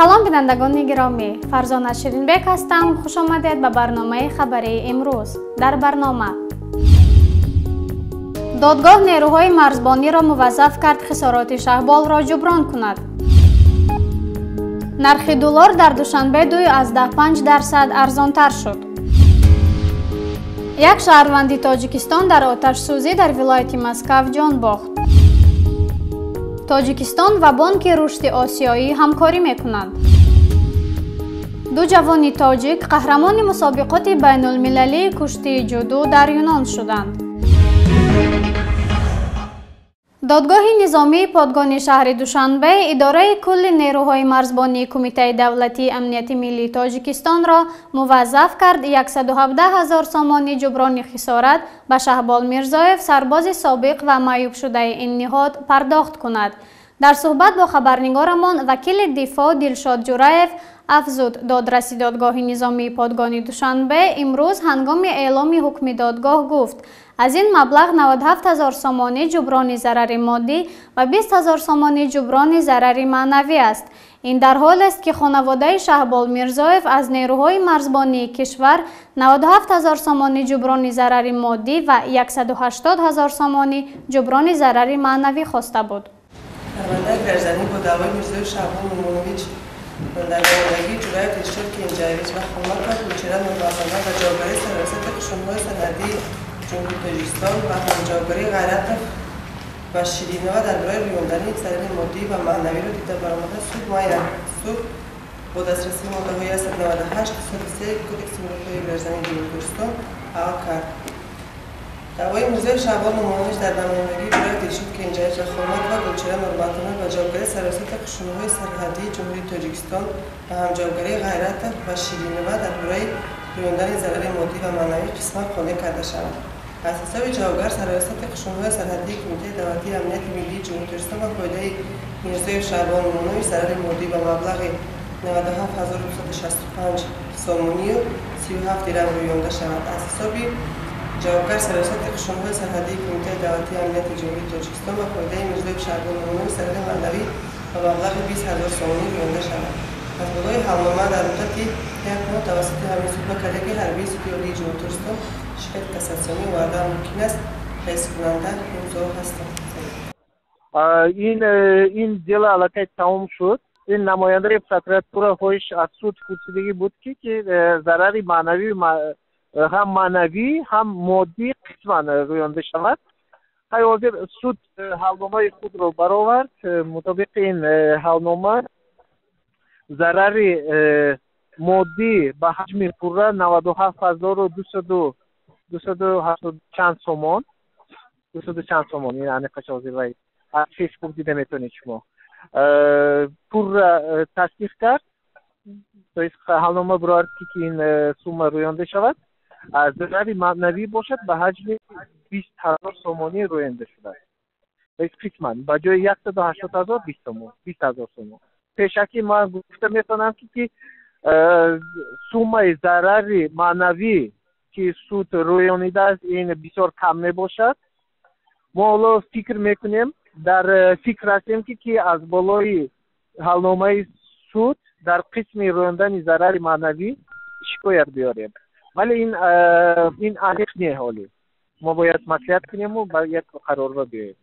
Салом, бинандагони гиромӣ, Фарзона Ширинбек ҳастам. Хуш омадед ба барномаи хабарии имрӯз. Дар барнома: додгоҳ нерӯҳои марзбониро муваззаф кард хисороти Шаҳболро ҷуброн кунад. Нархи доллар дар Душанбе 2,5% арзонтар шуд. Як шаҳрванди Тоҷикистон дар оташсӯзӣ дар вилояти Москав ҷон бохт. Тоҷикистон ва Бонки Рушди Осиёӣ ҳамкорӣ мекунанд. Ду ҷавони тоҷик қаҳрамони мусобиқоти байнулмилалии куштии ҷудо дар Юнон шуданд. Додгоҳи низомии подгони шаҳри Душанбе идораи кулли нерӯҳои марзбонии Кумитаи давлатии амнияти миллии Тоҷикистонро муваззаф кард 117 ҳазор сомонӣ ҷуброни хисорат ба Шаҳбол Мирзоев, сарбози собиқ ва маъюбшудаи ин ниҳод, пардохт кунад. Дар суҳбат бо хабарнигорамон вакили дифоъ Дилшод Ҷураев афзуд, додраси додгоҳи низомии подгони Душанбе имрӯз ҳангоми эъломи ҳукми додгоҳ гуфт, аз ин маблағ 97 ҳазор сомонӣ ҷуброни зарари моддӣ ва 20 ҳазор сомонӣ ҷуброни зарари маънавӣ аст. Ин дар ҳолест, ки хонаводаи Шаҳбол Мирзоев аз нерӯҳои марзбонии кишвар 97 ҳазор сомонӣ ҷуброни зарари моддӣ ва 180 ҳазор сомонӣ ҷуброни зарари маънавӣ хоста буд. Парвандаи гражданӣ бо даъвои Мирзоев Шаҳбол Нумонович дар намояндагии Ҷураев Дилшод Кенҷаевич ва Холматова Гулчеҳра Нурбахтова ва ҷавобгарии Сарраёсати қушунҳои сарҳадии Ҷумҳурии Тоҷикистон ва ҳамҷавобгарии Ғайратов ва Ширинова дар бораи рӯёндани зарари моддӣ ва маънавиро дида баромада, суд муайян суд бо дастрасии моддаҳои 198 3 Кодекси мурофиаи граждании Ҷумҳурии Тоҷикистон ҳал кард. Даъвои Мирзоев Шаҳбол Нумонович дар намояндагии Ҷураев Дилшод Кенҷаевич ва Холматова Гулчеҳра Нурбахтова ва ҷавобгарии Сарраёсати қушунҳои сарҳадии Ҷумҳурии Тоҷикистон ва ҳамҷавобгарии Ғайратов ва Ширинова дар бораи рӯёндани зарари моддӣ ва маънавӣ қисман қонеъ карда шавад. Аз ҳисоби ҷавобгар Сарраёсати қушунҳои сарҳадии Кумитаи давлатии амнияти миллии Ҷумҳурии Тоҷикистон ба фоидаи Мирзоев Шаҳбол Нумонович зарари моддӣ ба маблағи 97 265 сомонию 37 дирам рӯёнда шавад. Аз ҳисоби ҷавобгар Сарраёсати қушунҳои сарҳадии Кумитаи давлатии амнияти Ҷумҳурии Тоҷикистон ба фоидаи Мирзоев Шаҳбол Нумонович зарари маънавӣ ба маблағи 20 ҳазор сомонӣ рӯёнда шавад. Аз болои ҳалнома дар муддати як моҳ тавассути ҳамин суд ба коллегияи ҳарбии Суди Олии Ҷумҳурии Тоҷикистон шикояти кассатсионӣ овардан мумкин аст. Раискунанда имзо ҳастанд. Ин дело аллакай тамом шуд. Ин намояндаи прокуратура хоҳиш аз суд пурсидагӣ буд, ки зарари маънавӣ, ҳам маънавӣ, ҳам моддӣ қисман рӯёнда шавад. Ҳай, ҳозир суд ҳалномаи худро баровард. Мутобиқи ин ҳалнома зарари моддӣ ба ҳаҷми пурра 97 200 270 чанд сомон, дусаду чанд сомон. Ин аниқаш ҳозир вай аз Фейсбук дида метавонед шумо. Пурра тасдиқ кард, то есть ҳалнома баровард, ки ин сумма рӯёнда шавад. Зарари маънавӣ бошад, ба ҳаҷми 20 ҳазор сомонӣ рӯёнда шудааст, то есть қисман ба ҷои 180 000 20 сомон, 20 ҳазор сомон. Пешакӣ ман гуфта метавонам, ки суммаи зарари маънавӣ, ки суд рӯёнидааст, ин бисёр кам мебошад. Мо ҳоло фикр мекунем, дар фикр ҳастем, ки аз болои ҳалномаи суд дар қисми рӯёндани зарари маънавӣ шикоят биёрем, вале ин аниқ не. Ҳоле мо бояд маслиҳат кунему ба як қарорро биёем.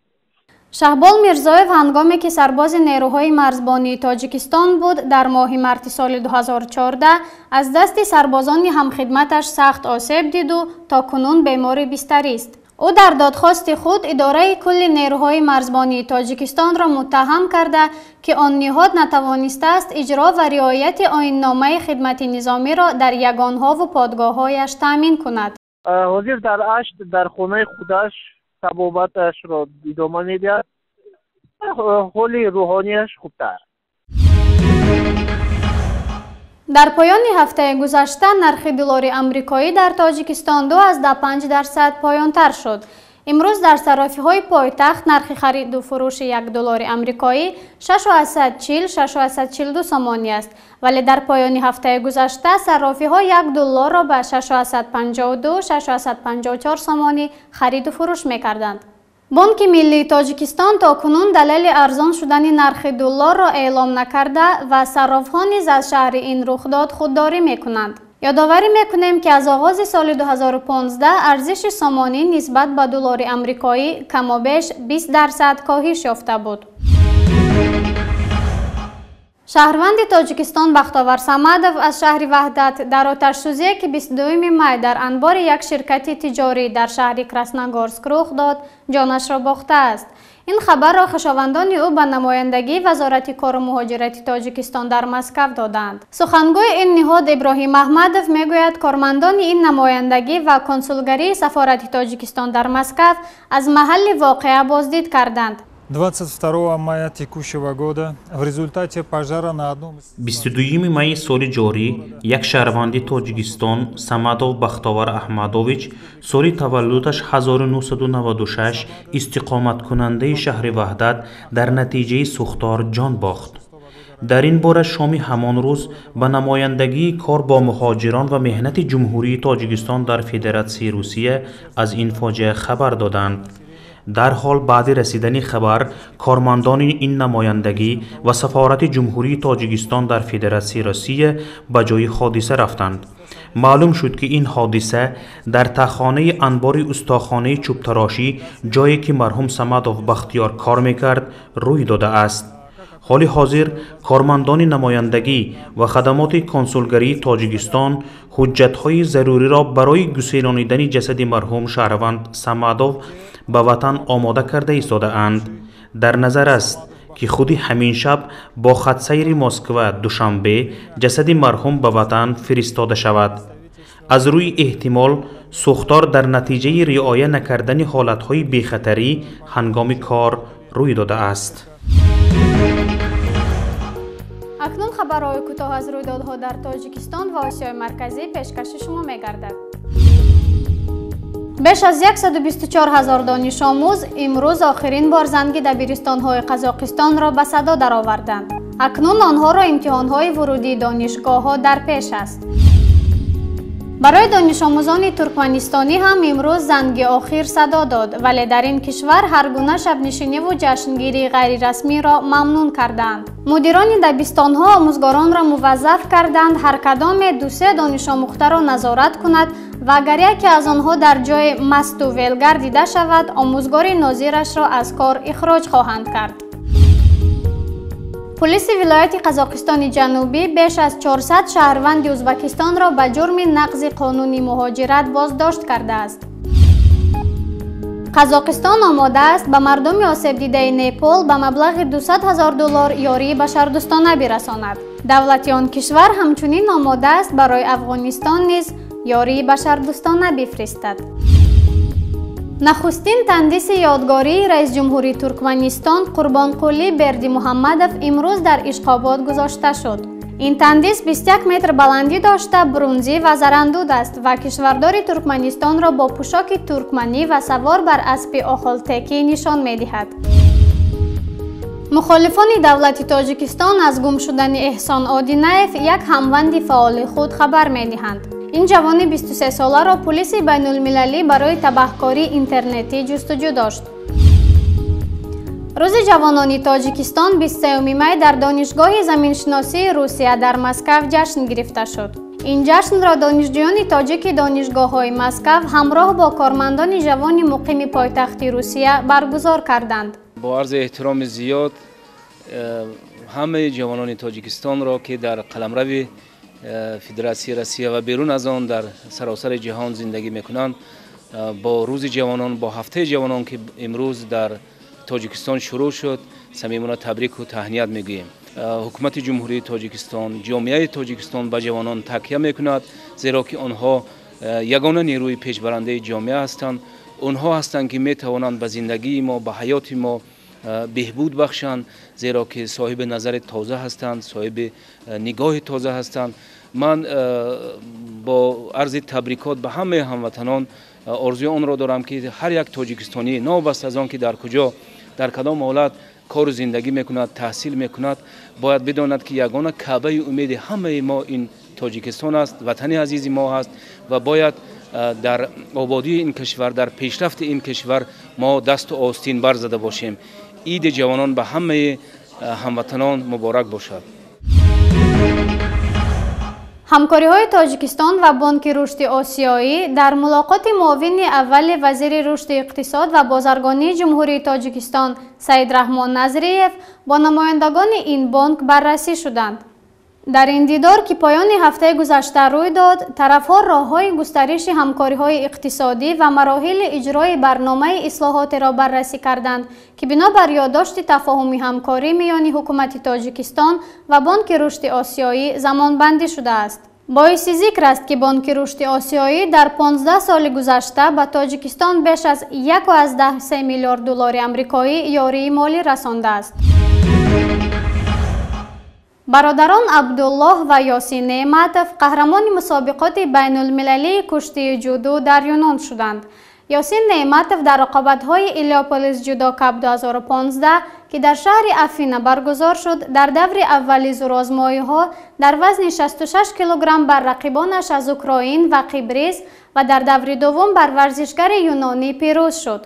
Шаҳбол Мирзоев ҳангоме ки сарбози нерӯҳои марзбонии Тоҷикистон буд, дар моҳи марти соли 2014 аз дасти сарбозони ҳамхидматаш сахт осеб диду то кунун бемори бистарист. Ӯ дар додхости худ идораи кулли нерӯҳои марзбонии Тоҷикистонро муттаҳам карда, ки он ниҳод натавонистааст иҷро ва риояти оинномаи хидмати низомиро дар ягонҳову подгоҳҳояш таъмин кунад. Ҳозир дар Ашт, дар хонаи худаш табобаташро идома медиҳад. Ҳоли рӯҳонияш хубтар. Дар поёни ҳафтаи гузашта нархи доллари амрикоӣ дар Тоҷикистон 2,5% поёнтар шуд. Имрӯз дар саррофиҳои пойтахт нархи хариду фурӯши як доллари амрикоӣ 6,40, 6,42 сомонӣ аст, вале дар поёни ҳафтаи гузашта саррофиҳо як долларро ба 6,52, 6,54 сомонӣ хариду фурӯш мекарданд. Бонки миллии Тоҷикистон то кунун далели арзон шудани нархи долларро эълом накарда ва саррофҳо низ аз шаҳри ин рухдод худдорӣ мекунанд. Ёдоварӣ мекунем, ки аз оғози соли 2015 арзиши сомонӣ нисбат ба доллари амрикоӣ камобеш 20% коҳиш ёфта буд. Шаҳрванди Тоҷикистон Бахтовар Самадов аз шаҳри Ваҳдат дар оташсӯзие, ки 22 май дар анбори як ширкати тиҷорӣ дар шаҳри Красногорск рух дод, ҷонашро бохтааст. Ин хабарро хешовандони ӯ ба намояндагии Вазорати кору муҳоҷирати Тоҷикистон дар Москав доданд. Сухангӯи ин ниҳод Иброҳим Аҳмадов мегӯяд, кормандони ин намояндагӣ ва консулгарии сафорати Тоҷикистон дар Москав аз маҳалли воқеа боздид карданд. 22 мая текущего года в результате пожара на одном из 22 майи соли ҷорӣ як шаҳрванди Тоҷикистон Самадов Бахтовар Аҳмадович, соли таваллудаш 1996, истиқоматкунандаи шаҳри Ваҳдат, дар натиҷаи сӯхтор ҷон бохт. Дар ин бора шоми ҳамон рӯз ба намояндагии кор бо муҳоҷирон ва меҳнати Ҷумҳурии Тоҷикистон дар Федератсияи Русия аз ин фоҷиа хабар доданд. Дарҳол баъди расидани хабар кормандони ин намояндагӣ ва сафорати Ҷумҳурии Тоҷикистон дар Федератсияи Россия ба ҷои ҳодиса рафтанд. Маълум шуд, ки ин ҳодиса дар таххонаи анбори устохонаи чӯбтарошӣ, ҷое ки марҳум Самадов Бахтиёр кор мекард, рӯй додааст. Ҳоли ҳозир кормандони намояндагӣ ва хадамоти консулгарии Тоҷикистон ҳуҷҷатҳои заруриро барои гуселонидани ҷасади марҳум шаҳрванд Самадов ба ватан омода карда истодаанд. Дар назар аст, ки худи ҳамин шаб бо хатсайри Москва Душанбе ҷасади марҳум ба ватан фиристода шавад. Аз рӯи эҳтимол, сӯхтор дар натиҷаи риоя накардани ҳолатҳои бехатарӣ ҳангоми кор рӯй додааст. Акнун хабарҳои кӯтоҳ аз рӯйдодҳо дар Тоҷикистон ва Осиёи Марказӣ пешкаши шумо мегардад. Беш аз 124 ҳазор донишомӯз имрӯз охирин бор занги дабиристонҳои Қазоқистонро ба садо дароварданд. Акнун онҳоро имтиҳонҳои вурудии донишгоҳҳо дар пеш аст. Барои донишомӯзони туркманистонӣ ҳам имрӯз занги охир садо дод, вале дар ин кишвар ҳар гуна шабнишиниву ҷашнгирии ғайрирасмиро мамнун карданд. Мудирони дабистонҳо омӯзгоронро муваззаф карданд, ҳар кадоме ду-се донишомӯхтаро назорат кунад ва агар яке аз онҳо дар ҷои масту велгар дида шавад, омӯзгори нозирашро аз кор ихроҷ хоҳанд кард. Пулиси вилояти Қазоқистони Ҷанубӣ беш аз 400 шаҳрванди Ӯзбекистонро ба ҷурми нақзи қонуни муҳоҷират боздошт кардааст. Қазоқистон омода аст ба мардуми осебдидаи Непол ба маблағи 200 ҳазор доллар ёрии башардӯстона бирасонад. Давлати он кишвар ҳамчунин омода аст барои Афғонистон низ ёрии башардӯстона бифиристад. Нахустин тандиси ёдгории раисҷумҳури Туркманистон Қурбонқулӣ Бердимуҳаммадов имрӯз дар Ишқобод гузошта шуд. Ин тандис 21 метр баландӣ дошта, брунзӣ ва зарандуд аст ва кишвардори Туркманистонро бо пӯшоки туркманӣ ва савор бар аспи охолтекӣ нишон медиҳад. Мухолифони давлати Тоҷикистон аз гум шудани Эҳсон Одинаев, як ҳамванди фаъоли худ, хабар медиҳанд. Ин ҷавони 23-соларо пулиси байнулмилалӣ барои табаҳкории интернетӣ ҷустуҷӯ дошт. Рӯзи ҷавонони Тоҷикистон 23 май дар Донишгоҳи заминшиносии Русия дар Москав ҷашн гирифта шуд. Ин ҷашнро донишҷӯёни тоҷики донишгоҳҳои Москав ҳамроҳ бо кормандони ҷавони муқими пойтахти Русия баргузор карданд. Бо арзи эҳтироми зиёд ҳамаи ҷавонони Тоҷикистонро, ки дар қаламрави Федератсияи Россия ва берун аз он дар саросари ҷаҳон зиндагӣ мекунанд, бо рӯзи ҷавонон, бо ҳафтаи ҷавонон, ки имрӯз дар Тоҷикистон шурӯъ шуд, самимона табрику таҳният мегӯем. Ҳукумати Ҷумҳурии Тоҷикистон, ҷомеаи Тоҷикистон ба ҷавонон такя мекунад, зеро ки онҳо ягона нерӯи пешбарандаи ҷомеа ҳастанд. Онҳо ҳастанд, ки метавонанд ба зиндагии мо, ба ҳаёти мо беҳбуд бахшанд, зеро ки соҳиби назари тоза ҳастанд, соҳиби нигоҳи тоза ҳастанд. Ман бо арзи табрикот ба ҳамаи ҳамватанон орзуи онро дорам, ки ҳар як тоҷикистонӣ, новобаста аз он ки дар куҷо, дар кадом ҳолат кору зиндагӣ мекунад, таҳсил мекунад, бояд бидонад, ки ягона каъбаи умеди ҳамаи мо ин Тоҷикистон аст, ватани азизи мо ҳаст ва бояд Дар ободии ин кишвар, дар пешрафти ин кишвар мо дасту остин барзада бошем. Иди ҷавонон ба ҳамаи ҳамватанон муборак бошад. Ҳамкориҳои Тоҷикистон ва Бонки Рушди Осиёӣ дар мулоқоти муовини аввали вазири рушди иқтисод ва бозаргонии Ҷумҳурии Тоҷикистон Саидраҳмон Назриев бо намояндагони ин бонк баррасӣ шуданд. Дар ин дидор, ки поёни ҳафтаи гузашта рӯй дод, тарафҳо роҳҳои густариши ҳамкориҳои иқтисодӣ ва мароҳили иҷрои барномаи ислоҳотеро баррасӣ карданд, ки бинобар ёддошти тафоҳуми ҳамкорӣ миёни ҳукумати Тоҷикистон ва Бонки Рушди Осиёӣ замонбандӣ шудааст. Боиси зикр аст, ки Бонки Рушди Осиёӣ дар 15 соли гузашта ба Тоҷикистон беш аз 1,3 миллиард доллари амрикоӣ ёрии молӣ расондааст. Бародарон Абдуллоҳ ва Ёсин Неъматов қаҳрамони мусобиқоти байнулмилалии куштии ҷудо дар Юнон шуданд. Ёсин Неъматов дар рақобатҳои Илиополис Ҷудо Кап 2015, ки дар шаҳри Афина баргузор шуд, дар даври аввали зӯрозмоиҳо дар вазни 66 килограмм бар рақибонаш аз Украин ва Қибрис ва дар даври дуввум бар варзишгари юнонӣ пирӯз шуд.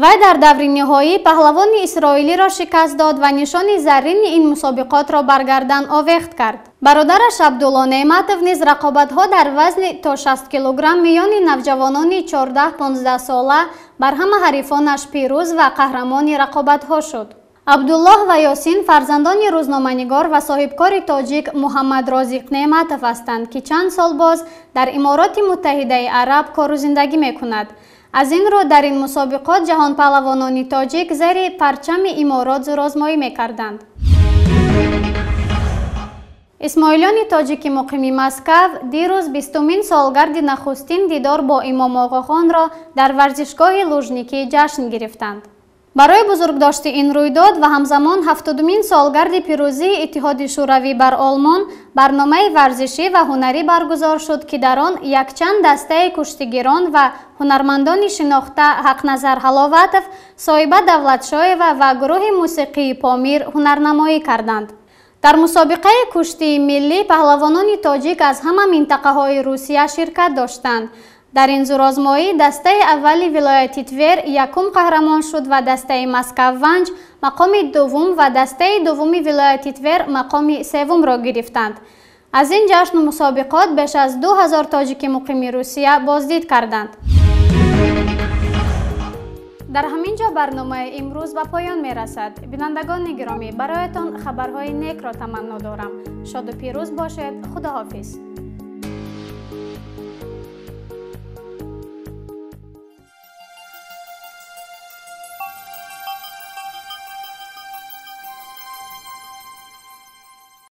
Вай дар даври ниҳоӣ паҳлавони исроилиро шикаст дод ва нишони заррини ин мусобиқотро бар гардан овехт кард. Бародараш Абдулло Неъматов низ рақобатҳо дар вазни то 60 килограмм миёни навҷавонони 14-15 сола бар ҳама ҳарифонаш пирӯз ва қаҳрамони рақобатҳо шуд. Абдуллоҳ ва Ёсин фарзандони рӯзноманигор ва соҳибкори тоҷик Муҳаммад Розиқ Неъматов ҳастанд, ки чанд сол боз дар Имороти Муттаҳидаи Араб кору зиндагӣ мекунад. Аз ин рӯ дар ин мусобиқот ҷаҳонпаҳлавонони тоҷик зери парчами иморот зӯрозмоӣ мекарданд. Исмоилёни тоҷики муқими Москав дирӯз 20-умин солгарди нахустин дидор бо Имом Оғохонро дар варзишгоҳи Лужникӣ ҷашн гирифтанд. Барои бузургдошти ин рӯйдод ва ҳамзамон 70-умин солгарди пирӯзии Иттиҳоди Шӯравӣ бар Олмон барномаи варзишӣ ва ҳунарӣ баргузор шуд, ки дар он якчанд дастаи куштигирон ва ҳунармандони шинохта Ҳақназар Ҳаловатов, Соиба Давлатшоева ва гурӯҳи мусиқии Помир ҳунарнамоӣ карданд. Дар мусобиқаи куштии миллӣ паҳлавонони тоҷик аз ҳама минтақаҳои Русия ширкат доштанд. Дар ин зӯрозмоӣ дастаи аввали вилояти Твер якум қаҳрамон шуд ва дастаи Москав-Ванҷ мақоми дуввум ва дастаи дуввуми вилояти Твер мақоми севумро гирифтанд. Аз ин ҷашну мусобиқот беш аз 2000 тоҷики муқими Русия боздид карданд. Дар ҳамин ҷо барномаи имрӯз ба поён мерасад. Бинандагони гиромӣ, бароятон хабарҳои некро таманно дорам. Шоду пирӯз бошед. Худоҳофиз.